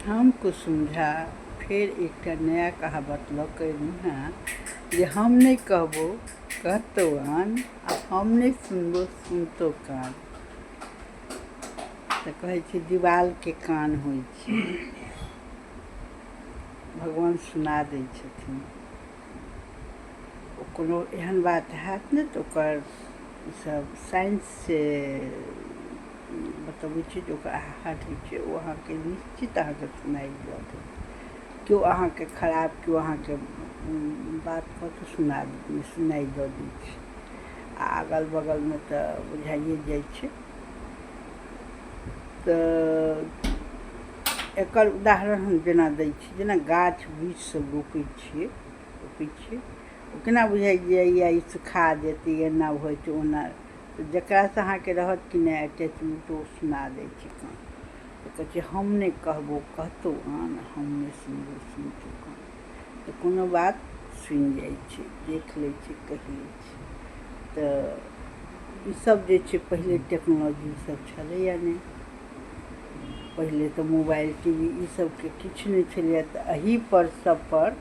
हम कुसुम झा फेर एकटा नया कहावत लऽ कऽ एलहुँ हेँ जे हम नहि कहबौ कहतौ आन आ हम नहि सुनबौ सुनतौ कान। तऽ कहै छै दिवालके कान होइ छै, भगवान सुना दै छथिन। ओ कोनो एहन बात हैत ने तऽ ओकर ईसभ साइंससँ बतबै छै जे ओकर आहट होइ छै, ओ अहाँके निश्चित अहाँके सुनाइ दऽ देत। केओ अहाँके खराब, केओ अहाँके बात कहत, सुनाइ दऽ दै छै। आ अगल बगलमे तऽ बुझाइए जाइ छै। तऽ एकर उदाहरण हम जेना दै छी, जेना गाछ वृक्ष सब रोपै छियै, ओ केना बुझाइ जाइए, ई सुखा जेतै, एना होइ छै, ओना। तऽ जकरासँ अहाँके रहत कि नहि अटैचमेंट, ओ सुना दै छै कान। तऽ कहै छै, हम नहि कहबो कहतौ आन, हम नहि सुनबो सुनतौ कान। तऽ कोनो बात सुनि जाइ छै, देख लै छै, कहि लै छै। तऽ ईसभ जे छै, पहिले टेक्नोलॉजी ईसभ छलैए नहि। पहिले तऽ मोबाइल, टीवी, ईसभके किछु नहि छलैए। तऽ एहिपर सभपर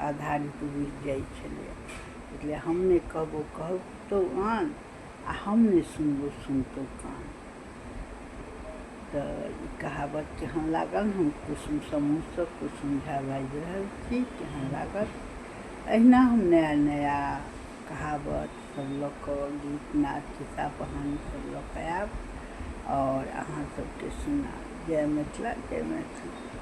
आधारित बुझि जाइ छलैए। इसलिए हम नहि कहबो कहतौ आन आ हम नहि सुनबो सुनतौ कान। तऽ ई कहावत केहन लागल? हम कुसुम समूहसँ कुसुम झा बाजि रहल छी। केहन लागल? अहिना हम नया नया कहावत सब लऽ कऽ, गीत नाद, खिस्सा कहानी सब लऽ कऽ आयब आओर अहाँ सबके सुनायब। जय मिथिला, जय मैथिली।